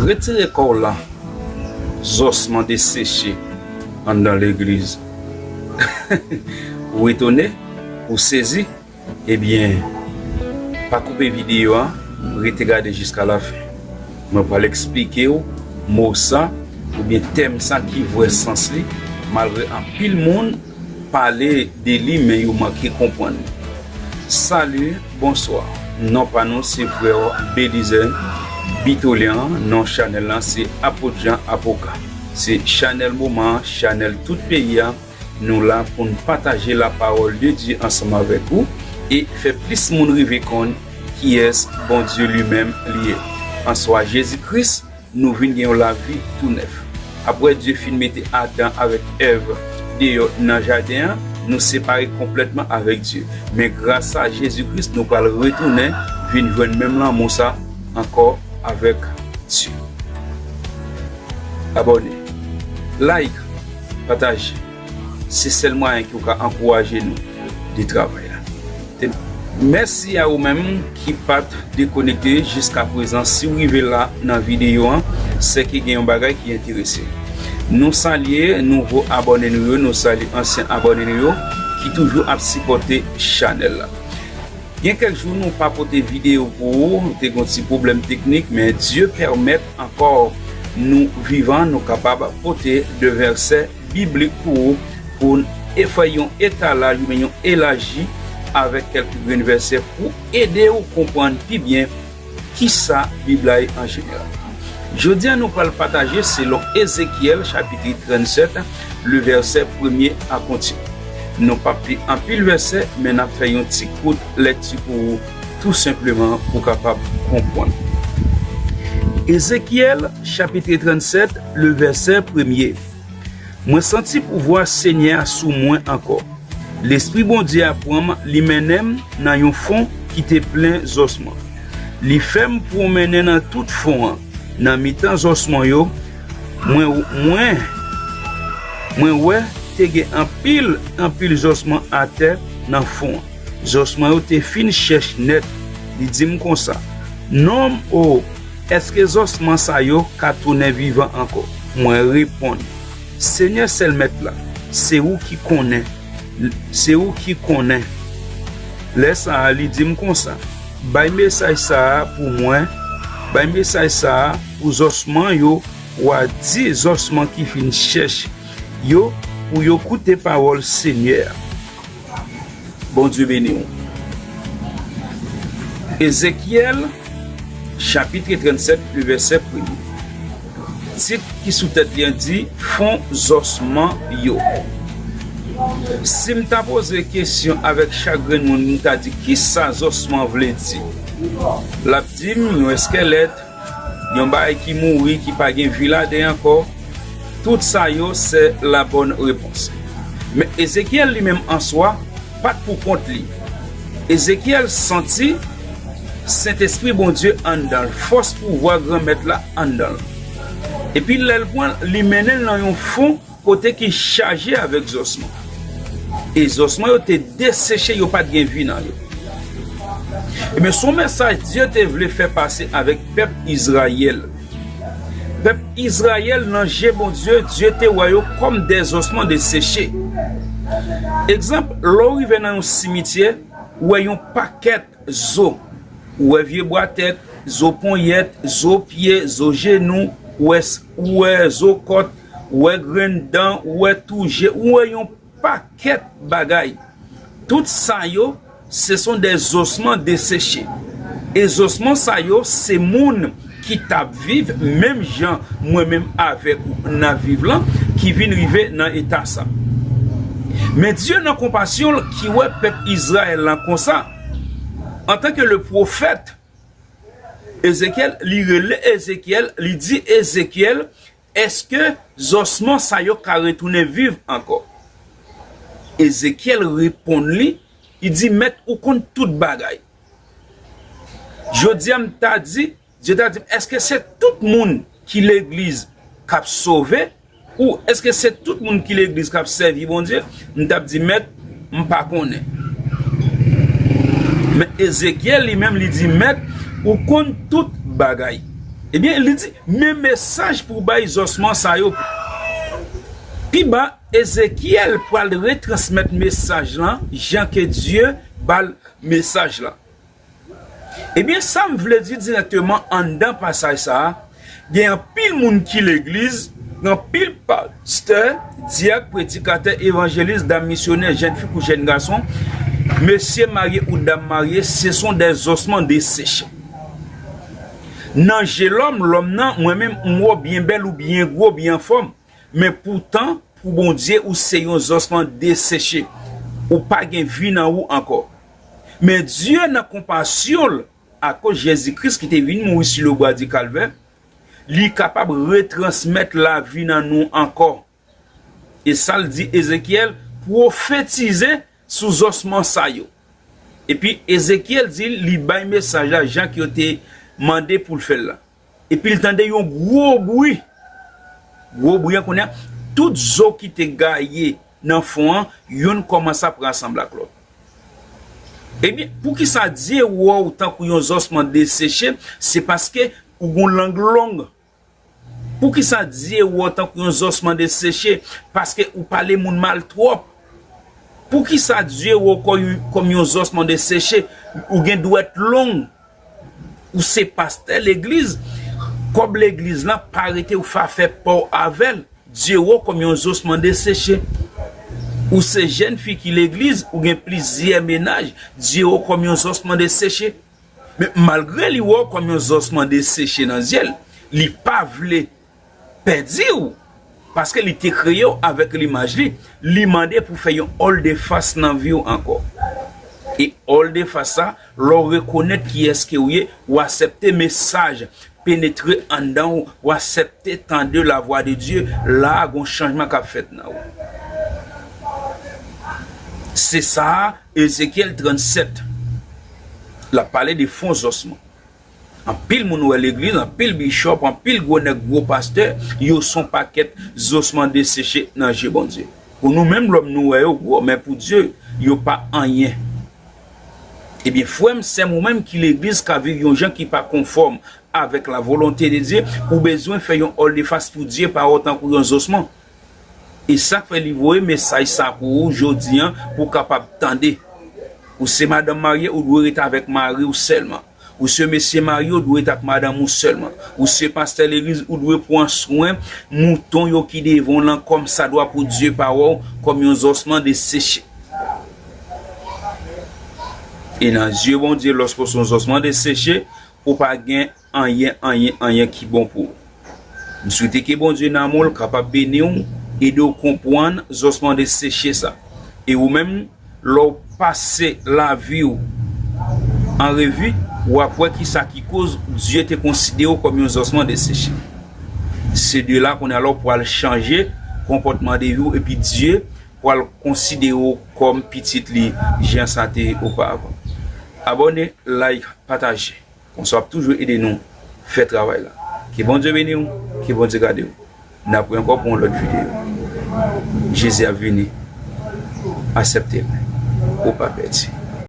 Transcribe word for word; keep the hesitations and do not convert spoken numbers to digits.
Retire kò w la, zòsman deseche anndan legliz. Ou etone? Ou sezi? Ebyen, pa koupe videyo a, rete gade jiska lafen. Mwen pral eksplike w mo sa, oubyen tèm sa ki vrè sans li, malgre anpil moun pale de li, men yo manke konprann li. Salut, bonsoir. Non pa nou se frè Belizaire Bitolian, non chanèl lan se Apot Jan Apoka. Se chanèl moman, chanèl tout peyi a. Nou la pou n pataje la parole de Dieu ansanm avèk ou e fè plis moun rive konn kiyès Bondye li menm li ye. Answa Jezi Kris, nou vin gen yon lavi tou nèf. Apre Dye fin mete Adan avèk Èv deyò nan jaden an, nou separe konplètman avèk Dye. Men grasa Jezi Kris, nou pral retounen vin jwenn menm lanmou sa ankò avèk Dye. Abòne, like, pataje. Se sèl mwayen ke w ka ankouraje nou de travay la. Te- Mèsi a ou menm ki pa t dekonekte jiska prezan. Si w rive la nan videyo an, se ke gen yon bagay ki enterese w. Nou salye nouvo abòne nou yo, nou salye ansyen abòne nou yo ki toujou ap sipòte chanèl la. Gen kèk jou nou pa pote videyo pou ou, nou te gen yon ti pwoblèm teknik, men Dye pèmèt ankò nou vivan, nou kapab pote de vèsè biblik pou ou, pou n e fè yon etalaj oubyen yon elaji avèk kèlke grenn vèsè pou ede w konprann pi byen kisa Bib la ye an jeneral. Jodi a, nou pral pataje selon Ezekyèl, chapit trannsèt, le vèsè premye a kontinye. Nou p ap li anpil vèsè, men n ap fè yon ti kout lèkti pou ou, tou senpleman pou w kapab konprann. Ezekyèl, chapit trannsèt, le vèsè premye. Mwen santi pouvwa Senyè a sou mwen ankò. Lespri Bondye a pran m, li mennen m nan yon fon ki te plen zòsman. Li fè m pwomennen nan tout fon an, nan mitan zòsman yo. Mwen, mwen, mwen wè te gen anpil, anpil zòsman atè nan fon an. Zòsman yo te fin chèch nèt. Li di m konsa, Nonm, o, èske zòsman sa yo ka tounen vivan ankò? Mwen reponn, Senyè sèl Mèt la, se ou ki konnen. Se ou ki konnen. Lè sa a, li di m konsa, Bay mesaj sa a pou mwen, bay mesaj sa a pou zòsman yo, w a di zòsman ki fin chèch yo pou yo koute pawòl Senyè a. Bondye beni w. Ezekyèl, chapit trannsèt, le vèsè premye. Tit ki sou tèt li an di, Fon zòsman yo. Si m ta poze kesyon avèk chak grenn moun, m ta di, Kisa zòsman vle di? L ap di m, Yon eskèlèt, yon bagay ki mouri, ki pa gen vi ladan ankò. Tout sa yo, se la bonne réponse. Men Ezekyèl li menm an swa, pa t pou kont li. Ezekyèl santi Sentespri Bondye anndan l, fòs pouvwa Granmèt la anndan l. Epi lè l pran l, li mennen l nan yon fon kote ki chaje avèk zòsman. E zòsman yo te deseche, yo pa t gen vi nan yo. Ebyen, se yon mesaj Dye te vle fè pase avèk pèp Izrayèl. Pèp Izrayèl, nan je Bondye, Dye te wè yo kòm dè zòsman deseche. Egzanp, lè w rive nan yon simityè, ou wè yon pakèt zo. Ou wè vye bwa tèt, zo ponyèt, zo pye, zo jenou, ou wè, ou wè zo kòt, ou wè grenn dan, ou wè tou je, ou wè yon pakèt bagay. Tout sa yo, se son dè zòsman deseche. E zòsman sa yo, se moun ki t ap viv menm jan mwen menm avèk ou n ap viv lan, ki vin rive nan eta sa. Men Dye nan konpasyon l ki wè pèp Izrayèl lan konsa, antanke le pwofèt Ezekyèl, li rele Ezekyèl, li di Ezekyèl, Èske zòsman sa yo ka retounen viv ankò? Ezekyèl reponn li, li di, Mèt, ou konn tout bagay. Jodi a, m ta di, Dye ta di m, Èske se tout moun ki legliz k ap sove? Ou èske se tout moun ki legliz k ap sèvi Bondye? M t ap di, Mèt, m pa konnen. Men Ezekyèl li menm, li di, Mèt, ou konn tout bagay. Ebyen, li di, men mesaj pou bay zòsman sa yo. Pi ba, Ezekyèl pral retransmèt mesaj lan jan ke Dye ba l mesaj lan. Ebyen, sa m vle di dirèkteman anndan pasaj sa a, gen anpil moun ki legliz, gen anpil pastè, dyak, predikatè, evanjelis, dam misyonè, jèn fi kou jèn gason, mesye marye ou dam marye, ce sont des ossements desséchés. Nan je lòm, lòm nan, mwen menm, m wè w byen bèl, ou byen gwo, byen anfòm. Men poutan, pou Bondye, ou se yon zòsman deseche. Ou pa gen vi nan ou ankò. Men Dye, nan konpasyon l, akoz Jezi Kris ki te vin mouri sou le bwa di Kalvè, li kapab retransmèt lavi nan nou ankò. E sa l di Ezekyèl, pwofetize sou zòsman sa yo. Epi Ezekyèl di li bay mesaj la jan ke yo te mande pou l fè l la. Epi l tande yon gwo bri. Gwo bri an kounye a, tout zo ki te gaye nan fon an, youn kòmanse ap rasanble ak lòt. Ebyen, poukisa Dye wè w tankou yon zòsman deseche? Se paske ou gon lang long. Poukisa Dye wè w tankou yon zòsman deseche? Paske ou pale moun mal twòp. Poukisa Dye wè w kò-, kòm yon zòsman deseche? Ou gen dwèt long. Ou se pastè legliz. Kòb legliz lan pa rete, ou fa fè pa w avè l. Dye wè w kòm yon zòsman deseche. Ou se jèn fi ki legliz, ou gen plizyè mennaj. Dye wè w kòm yon zòsman deseche. Men malgre li wè w kòm yon zòsman deseche nan zye l, li pa vle pèdi w, paske li te kreye w avèk limaj li, li mande pou fè yon òldefas nan vi w ankò. E òldefas sa, lè w rekonèt kiyès ke w ye, w aksepte mesaj penetre anndan w, w aksepte tande la voix de Dieu, la a gon chanjman k ap fèt nan ou. Se sa a, Ezekyèl trannsèt, l ap pale de fon zòsman. Anpil moun wè legliz, anpil bichòp, anpil gwo nèg, gwo pastè, yo se yon pakèt zòsman deseche nan je Bondye. Pou nou menm lòm, nou wè yo gwo, men pou Dye, yo pa anyen. Ebyen, frè m, sè m, ou menm ki legliz ka viv yon jan ki pa konfòm avèk la volonte de Dye, ou bezwen fè yon òldefas pou Dye pa wè w tankou yon zòsman. E sa k fè li voye mesaj sa pou ou jodi an, pou w kapab tande. Ou se madanm marye, ou dwe rete avèk mari w sèlman. Ou se mesye marye, ou dwe rete ak madanm ou sèlman. Ou se pastè legliz, ou dwe pran swen mouton yo ki devan w lan kòmsadwa, pou Dye pa wè w kòm yon zòsman deseche. E nan zye Bondye, lòske w se yon zòsman deseche, ou pa gen anyen, anyen, anyen ki bon pou ou. M swete ke Bondye nan amou l kapab beni w, ede w konprann zòsman deseche sa. E ou menm, lè w pase lavi w an revi, w ap wè kisa ki koz Dye te konsidere w kòm yon zòsman deseche. Se de la kounye a lè w pral chanje konpòtman de vi w, epi Dye pral konsidere w kòm pitit li, jan sa te ye oparavan. Abòne, like, pataje. Konsa w ap toujou ede nou fè travay la. Ke Bondye beni w, ke Bondye gade w. N ap wè ankò pou yon lòt videyo. Jezi ap vini. Aksepte l. Ou pa pèdi.